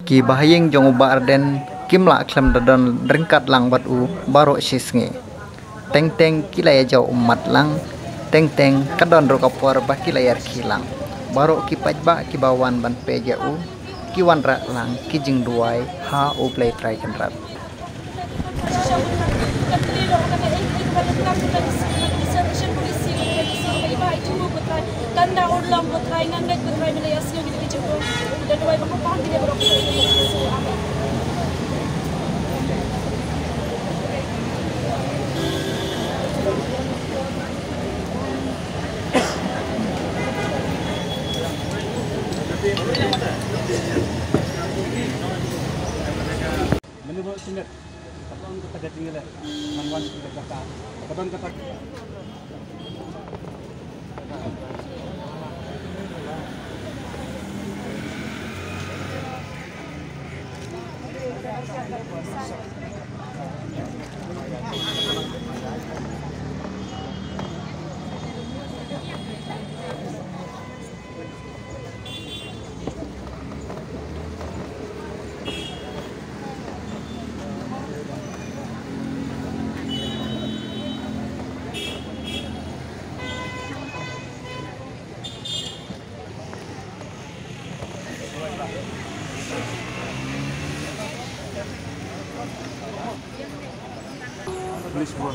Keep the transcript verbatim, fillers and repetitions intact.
Ki bahaïing jong u Bah Ardent kim lah khlem da don ryngkat lang bad u baroh shi sngi. Teng teng ki la ïa jaw ummat lang, teng teng ka don ruh ka por ba ki la ïa rkhie lang. Baroh ki paidbah kiba wan ban peit ïa u ki wanrah lang ki jingduwai ha U Blei Trai Kynrad. Mene bo sinet. Ka don kata ka jingïaleh. Ngan wan sinet kata. Ka don kata. Police boy.